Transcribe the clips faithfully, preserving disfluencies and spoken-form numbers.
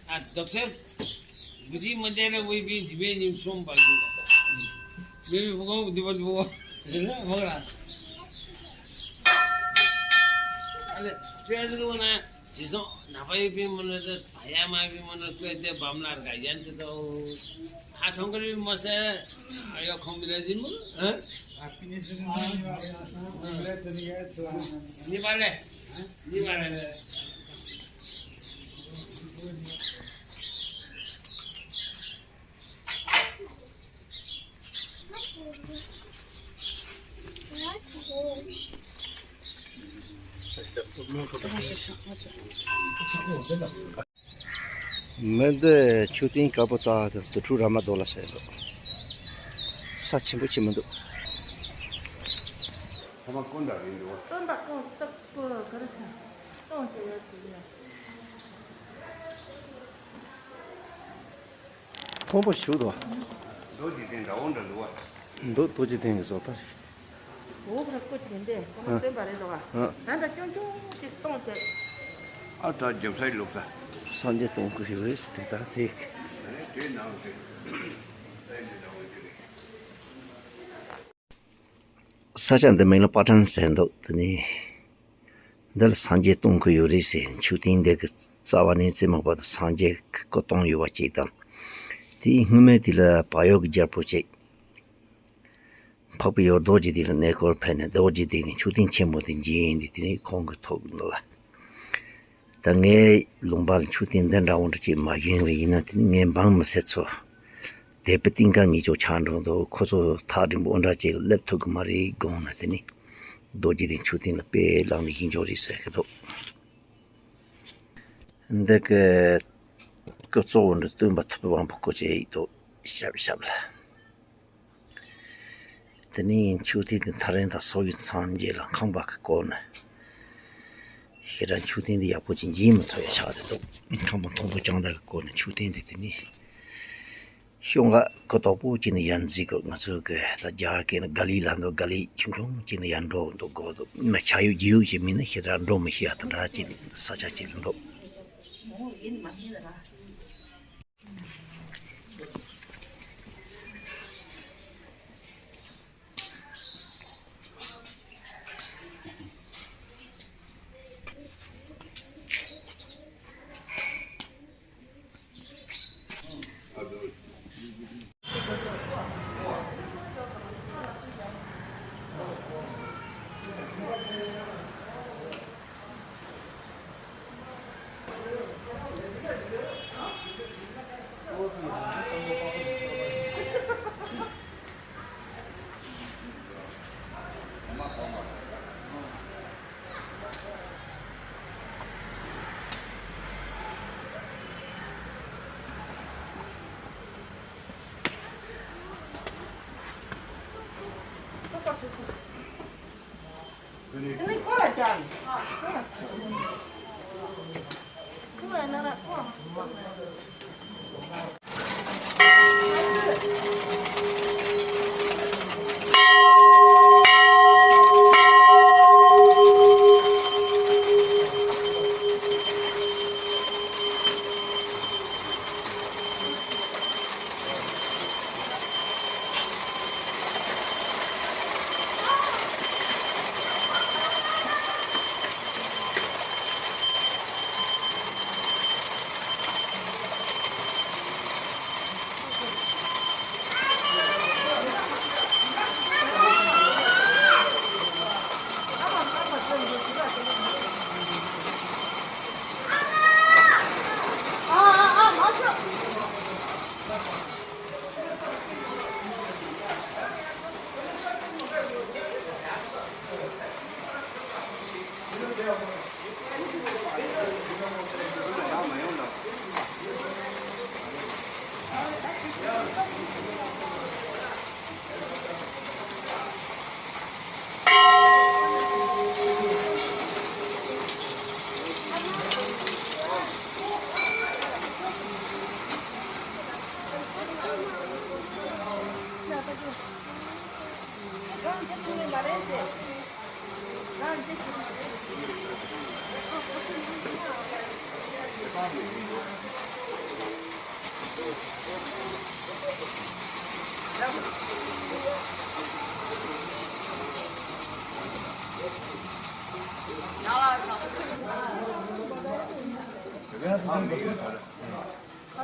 ཨ། རྡོ་སེར། བུ་ཇི་མ་དེ་ལ་བོད་པའི་འཇིགས་པའི་ཉིན་གསུམ་པ་ཡིན། མི་བུ་གང་བུ་དེ་བ་དེ་བ། མོ་ར། ཨ་ལེ། ཁྱོད་ཟིག་བ་ན་ཇི་སོང་ན་པ་ཡོད་པའི་མོ་ན་དེ་ད་ཡ་མ་བའི་མོ་ན་ཁོས་དེ་བམ་ལ་ར་ག་ཡན་དེ་དོ། ཨ་ཐོང་གི་རི་མོ་སེ། ཨ་ཡོ་ཁོང་མི་ལ་ཟིན་མོ། ཨ། ནི་པ་ལེ། མི་འདི་མཆོད་རྟེན་དཀར་པོ་རྩ་དང་དུར་ཁྲོད་ར་མ་རྡོ་ལ་ཟེར་སོ། ས་ཆེན་པོ་ཅིག་མི་འདུག་ཐ་མ་ཀུན་དགའ་རེད་འདུག་བ། སྟོན་པ་ཀུན་བཏགས་པོ་ག་རེ་ཆ། སྟོན་ཟེར་ཡོད་ཟེར་ཡ། མཐོན་པོ་ཞིག་འདུག་རྡོ་རྗེ་གདན་འདྲ་བོ་འདྲ་འདུག་བ། འདུག་རྡོ་རྗེ་གདན་གྱི་བཟོ་ལྟ་རེད། འོག་ར་བཀོད་ཀྱི་རེད་འདི་ཁོ་མ་ཨ། སྟོན་པ་རེད་འདུག་ཨ། ཨ། ད་འདྲ་ཆུང་ཆུང་ཅིག་སྟོན་བྱས། ཨ་ད་རྒྱབ་སའི་ལུགས་ད། སངས་རྒྱས་སྟོན་ཁོ་ཞིག་རེད་ཟེར་དེ་ད་དེ། དེ་ནང་དེ། ས་ཆ་འདི་མིང་ལ་པ་ཊན་ཟེར་འདུག་དེ་ནས་འདི་ལ་སངས་རྒྱས་སྟོན་ཁོ་ཡོད་རེད་ཟེར། མཆོད་རྟེན་འདི་གི་རྩ་བ་ནས་རྩེ་མོ་བར་དུ་སངས་རྒྱས་ཀྱི་སྐུ་སྟོན་ཡོད་པ་ཅིག་དང་། དེའི་སྔོན་མའི་དུས་ལ་བལ་ཡུལ་གྱི་རྒྱལ་པོ་ཅིག་འཕགས་པའི་ཡུལ་རྡོ་རྗེ་གདན་ལ་གནས་སྐོར་ཕེབས་ནས་རྡོ་རྗེ་གདན་གྱི་མཆོད་རྟེན་ཆེན་མོ་དེ་མཇལ་ཡིན་དུས་དེ་ནས་ཁོང་གིས་ཐུག་འདུག་ལ། ད་ངའི་ལུང་པ་ལ་མཆོད་རྟེན་འདི་འདྲ་བོ་འདྲ་ཅིག་མ་བཞེངས་པ་ཡིན་ན་དེ་ནི་ངའི་འབངས་མི་སེར་ཚོ་དད་པའི་གཏིང་ཁར་མི་ཆོག་ཆགས་འགྲོ་འདུག་ཁོ་ཚོ་ཐག་རིང་པོ་འདྲ་ཅིག་ལ་སླེབས་ཐུབ་ཀྱི་མ་རེད་དགོངས་ནས་དེ་ནི་རྡོ་རྗེ་གདན་མཆོད་རྟེན་ལ་དཔེ་ལངས་ནས་བཞེངས་ཆོག་རེད་ཟེར་གི་འདུག་འདི་གི་སྐུ་གཙོ་བོ་འདི་སྟོན་པ་ཐུབ་པའི་དབང་པོ་སྐུ་ཅིག་འདུག་ཞབས་ཞབས་ལ། དེ་ནས་མཆོད་རྟེན་དེ་ཐག་རིང་དང་སོག་ཡུལ་མཚམས་བརྒྱད་ལ་ཁང་པ་གི་བསྐོར་ནས། ཞེ་དྲག་མཆོད་རྟེན་འདི་ཡག་པོ་ཅིག་མཇལ་མི་ཐུབ་ཡ་ཆགས་བསྡད་འདུག་ཁང་པ་མཐོན་པོ་རྐྱང་དག་གི་བསྐོར་ནས་མཆོད་རྟེན་འདི་དེ་ནས་ཤོག་ལྔ་གུ་དོག་པོ་ཅིག་ནས་ཡར་འཛེགས་དགོས། ང་ཚོ་གི་ད་རྒྱ་གར་སྐད་ནས་ག་ལི་ལབ་འདུག་ག་ལི་ཆུང་ཆུང་ཅིག་ནས་ཡར་འགྲོ་འདུག་དགོས་འདུག་མི་ཆ་ཡོད་རྒྱུས་ཡོད་ཅིག་མིན་ན་ཞེ་དྲག་འགྲོ་མི་ཤེས་ཡ་དང་འདྲ་ཅིག་ས་ཆ་ཅིག་ལ་འདུག་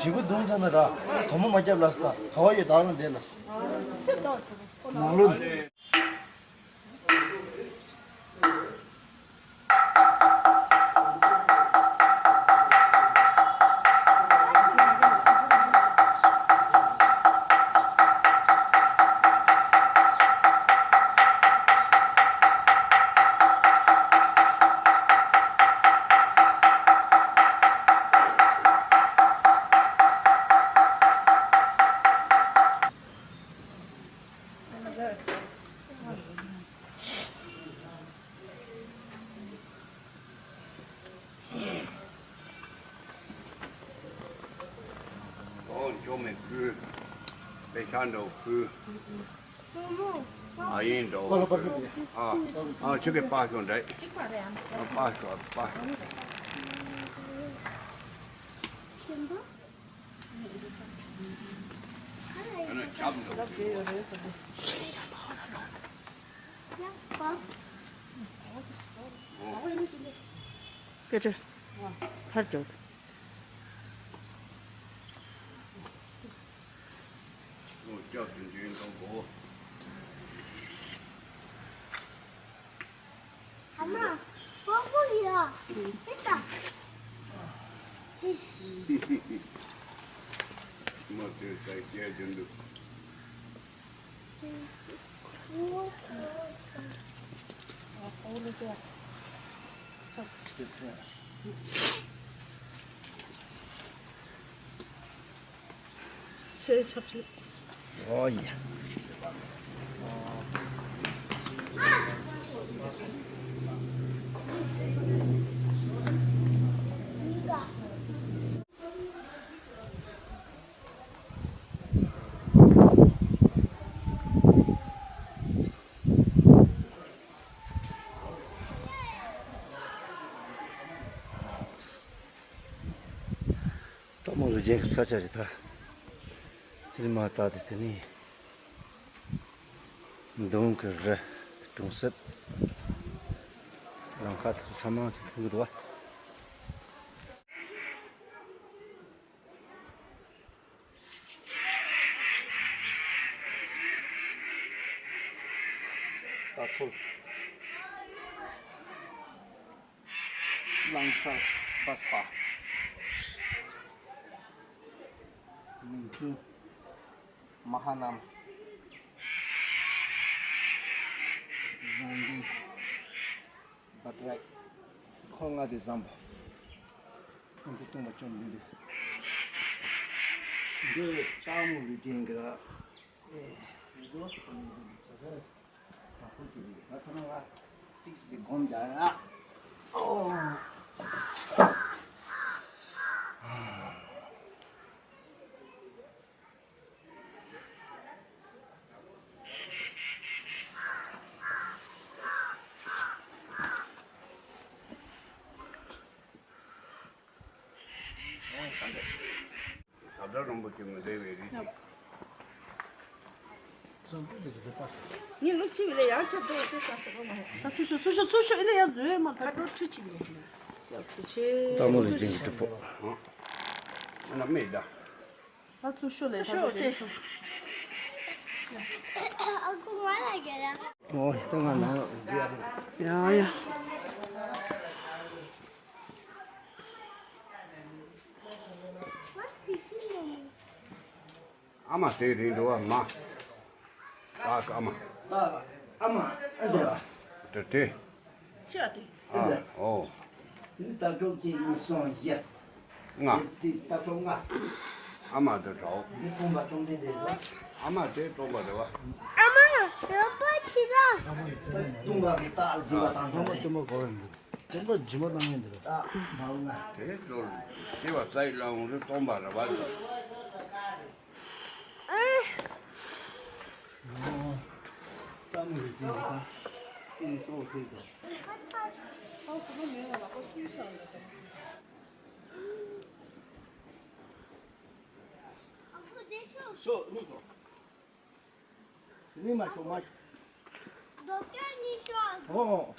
དྲིལ་བུ་བརྡུང་ཚར་ན་ར། དོ་མོ་མ་རྒྱབ་ལ་སྟ། ག་བ་ཡོད་དག་ན་བསྡད་ལ། ནང་ལོ། ཨོ་འཇོ་མེད་ཁུལ། པེ་ཤ་འགྲོ་ཁུལ། ཨ་ཡིན་འགྲོ་ཁུལ། ཨ་ཨ་ཆུ་གི་པ་ཤོ་འདྲ། ཨ་པ་ཤོ་པ་ཤོ། ཨ་ན་ཆབ་འགྲོ་ཁུལ། སྐད་ཆ་ཕར་འཇོག་ཨ་མ། པོ་པོ་ཡ། ཨེ་ད། མ་དེ་ས་སྐྱེལ་རྒྱུ་འདུག་ཚོས་ཆབ་ཆུ། ཨོ་ཡ། སྟག་མོ་རི་རྒྱན་གྱི་ས་ཆ་རེད་ད། དེ་ནས་མར་བལྟས་ཏེ་དེ་ནས་མདུང་གི་རི་གྲོང་གསེབ་ལམ་ཁ་དེ་ཚོ་ཚང་མ་ཅིག་མཐོང་གི་འདུག་བ། ད་ཐུག་རླངས་གསར་པ་སྤ། མིང་ཆེན་མ་ཧ་ནམ། བཟང་ལྡན། བ་ཏྲ། འཁོར་ལྔ་དེ་བཟང་པོ། ཁོང་ཚོ་སྟོན་པ་བཅོམ་ལྡན་འདས། འདི་སྟག་མོ་ལུས་ཅན་གྱི་ལ། ཨེ། འདི་ཚོ་ད་ཁོ་ཅི་རེད། ད་ཐ་ན་ང་ཏིག་སི་དེ་སྒོམ་རྒྱག་ཡ། ཨོ། ཟབ་དྲག་རིན་པོ་ཆེ་མི་འདྲ་བའི་རིགས་ཤིག་ངས་ལོ་གཅིག་ལས་ཡང་ཁྱབ་འགྲོ་བ་དེ་ས་ཆ་རོ་མ་ཡ། ད་ཚུར་ཤོག་ཚུར་ཤོག་ཚུར་ཤོག་ཨེ་ལས་ཡང་འཛུལ་མ་ཁ་ཐོག་ཁྲུ་གཅིག་ལས་ཡ། ཚུར་ཆེ། སྟག་མོ་ལུས་ཅན་གྱི་གྲུབ་ཕུག་ཨ་ན་མེད་ད། ད་ཚུར་ཤོག་ལས་ཚུར་ཤོག་ལས་ཤོག་ཨ་ཁུ་ང་ལ་རྒྱལ་ལ། ཨོ་ད་ང་ན་ཡ་ཡ། ཨ་མ་དེ་རིང་འགྲོ་བ་མ། ད་ཨ་མ། ད་ཨ་མ་ཨ་འདྲ་བ། དེ་དེ། ཅི་ཨ་དེ། ཨ་འདྲ། ཨོ། དེ་ནི་ལྟ་གྲུབ་གཅིག་གཉིས་གསུམ་བཞི། ལྔ། དེ་ལྟ་གྲུབ་ལྔ། ཨ་མ་དེ་འདྲའོ། འདི་སྟོན་པ་བཅོམ་ལྡན་འདས་རེད་བ། ཨ་མ་དེ་སྟོན་པ་རེད་བ། ཨ་མ་རོགས་པ་ཁྱེད་རང་། སྟོན་པ་གི་རྟགས་ལ་སྦྱིན་པ་བཏང་ཐུབ་པ་རེད། སྟོན་པ་སྟོན་པ་གོ་རེད་འདུག་སྟོན་པ་སྦྱིན་པ་བཏང་ཡིན་འདུག་རྟགས་མ་འོང་ན། དེ་ཚོ་སྐྱེ་བ་རྩ་ཡི་ལ་འོང་དུས་སྟོན་པ་རེད་བ། ཤོག་གཉིས་ཤོག་ནི་མ་ཤོག་མ་ཤོག་རྡོ་རྗེ་གཉིས་ཤོག་ཨོ།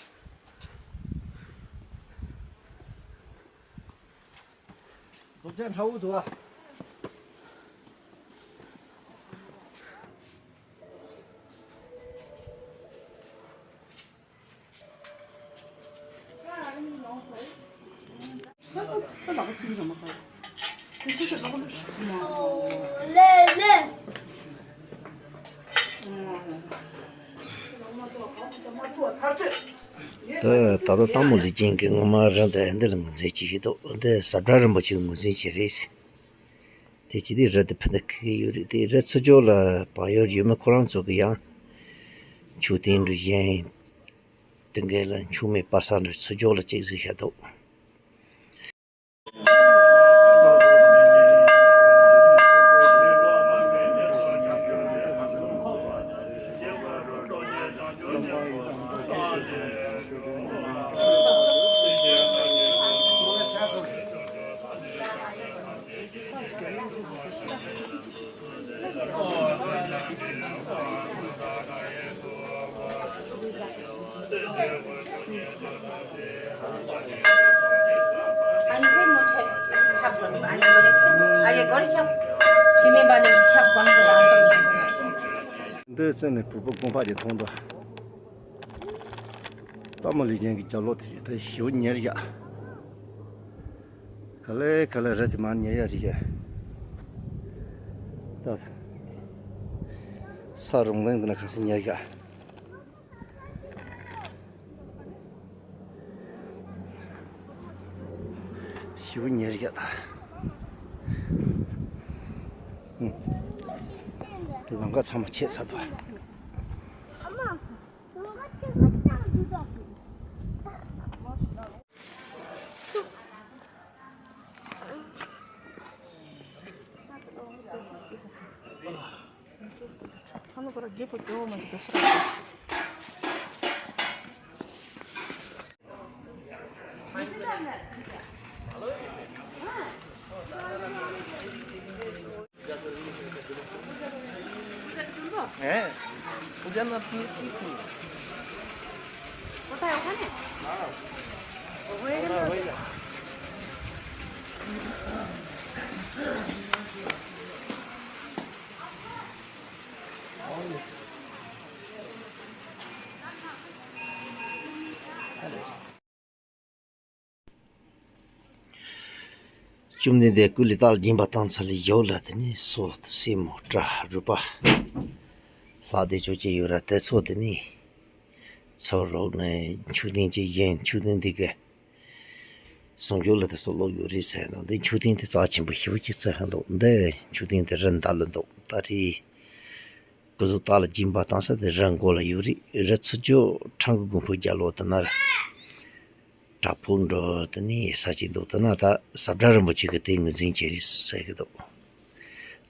རྡོ་རྗེ་ཁྲ་བོ་འདུག་ཨ། ད་ད་ལྟ་སྟག་མོ་ལུས་སྦྱིན་གྱིས་ངོ་མ་རི་འདི་འདི་ལ་ངོས་འཛིན་བྱེད་ཀྱི་འདུག་འདི་ཟབ་དྲག་རིན་པོ་ཆེ་ངོས་འཛིན་བྱེད་རེད། དེ་ཅི་སྟེ་རི་དེ་ཕུ་འདི་ཁུག་གི་ཡོད་རེད། དེ་རི་ཚུར་ཕྱོགས་ལ་བག་ཡོད་ཡོད་མེད་ཁོ་རང་ཚོ་གི་ཡང་མཆོད་རྟེན་འདྲ་གཞན་དེ་འགའ་ལ་མཆོད་མེ་སྤར་ས་འདྲ་ཚུར་ཕྱོགས་ལ་ཅིག་གཟིགས་ཤ་འདུག་འདི་རྩེ་ནས་བུ་སྤུ་དགོན་པ་དེ་མཐོང་འདུག་སྟག་མོ་ལུས་སྦྱིན་གྱི་རྒྱབ་ལོགས་དེ་རེད། ད་ཞེ་པོ་ཉེ་རེད་ཤག་ག་ལེ་ག་ལེ་རེད་དེ་མར་ཉེ་ཡ་རེད་ཤག་ད་ས་རོང་ལེན་དེ་ན་ག་ས་ཉེ་ཡ་ཞེ་པོ་ཉེ་རེད་ཤག་ད་ལམ་ཁ་ཚང་མ་ཆད་ཚར་འདུག་བཅོམ་ལྡན་འདས་སྐུ་ལུས་རྟགས་ལ་སྦྱིན་པ་བཏང་ཚར་ལས་ཡོད་ལ། དེ་ནས་སོ་དང་སེན་མོ་སྐྲ་རུས་པ་ལྷག་བསྡད་ཆོག་ཅེས་ཡོད་ར། དེ་ཚོ་དེ་ནས་ཚུར་རོགས་ནས་མཆོད་རྟེན་གྱི་གཞན་མཆོད་རྟེན་འདི་གའི་གསུང་ཆོས་ལ་དེ་ཚོ་ཀློག་ཡོད་རེད་ཟེར་འདུག་འདི་མཆོད་རྟེན་དེ་རྩ་ཆེན་པོ་ཞེ་པོ་ཅིག་བརྩི་ཧ་འདུག་འདི་མཆོད་རྟེན་དེ་རི་མདའ་ལ་འདུག་ད་རེས་སྐུ་གཟུགས་རྟགས་ལ་སྦྱིན་པ་བཏང་ས་དེ་རི་མགོ་ལ་ཡོད་རེད། རི་ཚུར་ཕྱོགས་ཁྲ་འགུ་དགུན་ཕུ་རྒྱབ་ལོགས་དེ་ན་ར་བྲག་ཕུག་འགྲོ་དེ་ནས་ས་ཅིག་འདུག་དེ་ན་ད་ཟབ་དྲག་རིན་པོ་ཆེ་གི་དེ་ངོས་འཛིན་བྱེད་རེད་ཟེར་གི་འདུག་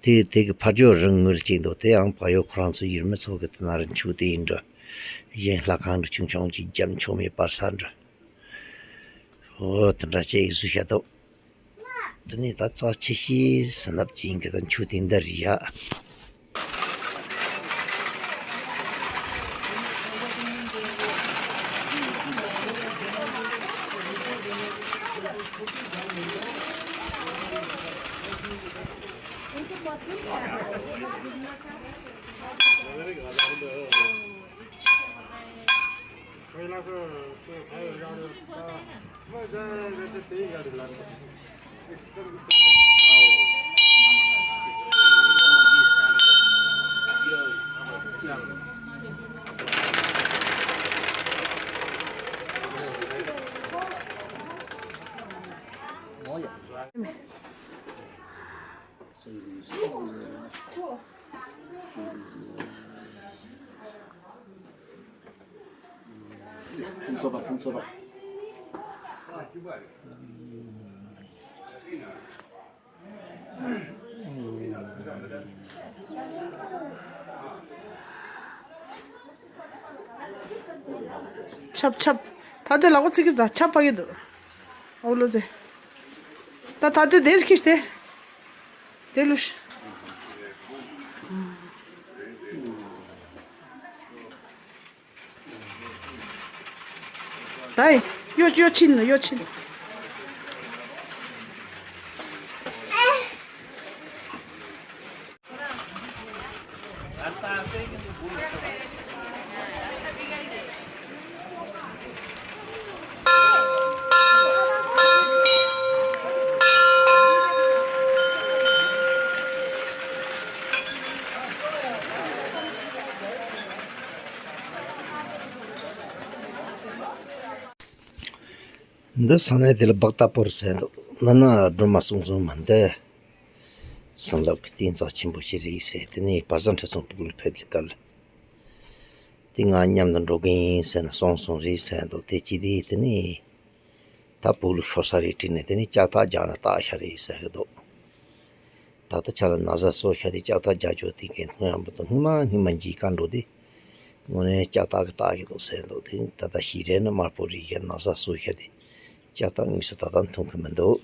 དེ་དེ་གི་ཕར་ཕྱོགས་རི་ངོས་ཅིག་འདུག་དེ་ཡང་བག་ཡོད་ཁོ་རང་ཚོ་ཡུལ་མི་ཚོ་གི་དེ་ན་ར་མཆོད་རྟེན་འདྲ་གཞན་ལྷ་ཁང་འདྲ་ཆུང་ཆུང་ཅིག་བརྒྱབ་མཆོད་མེ་སྤར་ས་འདྲ། ཨོ་དེ་འདྲ་ཅིག་བཟོས་བཞག་འདུག་དེ་ནས་ད་རྩ་ཆེ་ཤོས་ཟིན་རླབས་ཅན་གྱི་ད་མཆོད་རྟེན་འདི་རེད་ཡ། ཚོད་དང་ཁོང་ཚོད་དང་། ཆབ་ཆབ། ད་དེ་ལག་པ་ཚིག་གི་ད་ཆབ་ཕ་གི་འདུག་ཨོ་ལོ་ཛེ། ད་ད་དེ་དེ་ཁྱི་སྟེ། དེ་ལུ་ཤ། ད་ཡོ་ཡོ་ཆིན་ལ་ཡོ་ཆིན། འདི་ས་གནས་དེ་ལ་སྦག་ཏ་པོར་ཟེར་འདུག་འདི་ན་སྒྲོལ་མ་གསུང་གསུང་མ་འདི། བསམ་བློ་གི་རྟེན་རྫས་ཆེན་པོ་ཞིག་རེད་ཟེར། དེ་ནས་བ་ཟ་ཁྲི་སྲོང་ཕུ་གུ་ལ་ཕེབས་དུས་སྐབས་ལ། དེ་ང་མཉམ་དུ་འགྲོ་གིན་ཟེར་ན་སོང་སོང་རེད་ཟེར་འདུག་དེ་ཅི་དེ་དེ་ནས་ད་བོད་ལ་ཤོར་ས་རེད་དྲིས་ནས་དེ་ནས་ལྕགས་ཐག་རྒྱག་ན་བཏགས་ཤ་རེད་ཟེར་གི་འདུག་ད་ལྟ་ཆ་ལ་ན་བཟའ་གསོལ་ཤ་དེ་ལྕགས་ཐག་རྒྱག་ཆོག་དེ་གས་མཐོང་ཡང་མི་འདུག་སྔོན་མ་སྔོན་མ་འཇིགས་སྐར་འགྲོ་དེ་དངོས་གནས་ལྕགས་ཐག་གི་བཏགས་གི་འདུག་ཟེར་འདུག་དེ་ད་ལྟ་ཞིག་རེད་ན་དམར་པོ་རིགས་ཤ་ན་བཟའ་གསོལ་ཤ་དེ་ལྕགས་ཐག་དངོས་སུ་ད་ལྟ་མཐོང་གི་མི་འདུག